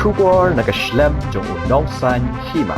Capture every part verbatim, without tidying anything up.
Khubor na ka shlem jong u nongsan hima.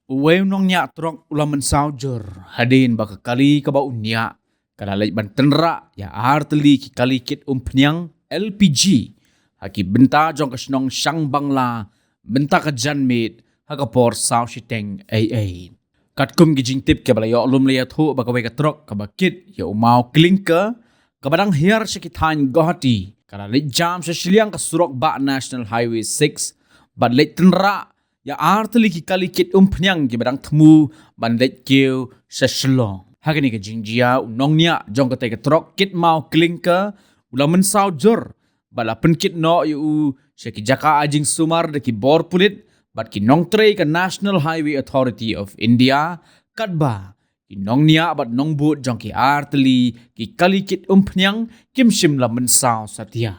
Uwei u nongniah trok u la mynsaw jur hadien ba ka kali kaba u niah ka la leit ban tynrah ïa artylli ki kali kit umphniang L P G ha ki bynta jong ka shnong Shangbangla mynta ka janmiet ha ka por saw shiteng eiei. Katkum ki jingtip kiba la ïoh lum la ïathuh ba kawei ka trok kaba kit ïa u maw klinker kaba dang hiar sha ki thaiñ Guwahati ka la leit jam sha shiliang ka surok bah National Highway six bad leit tynrah ïa artylli ki kali kit umphniang kiba dang thmu ban leit kiew sha Shillong. Ha kane ka jingjia u nongniah jong katei ka trok kit maw klinker u la mynsaw jur bad la pynkit noh ïa u sha ki jaka ai jingsumar da ki bor pulit bad ki nongtrei ka National Highway Authority of India, katba ki nongniah bad nongbud jong ki artylli ki kali kit umphniang kim shym la mynsaw satia.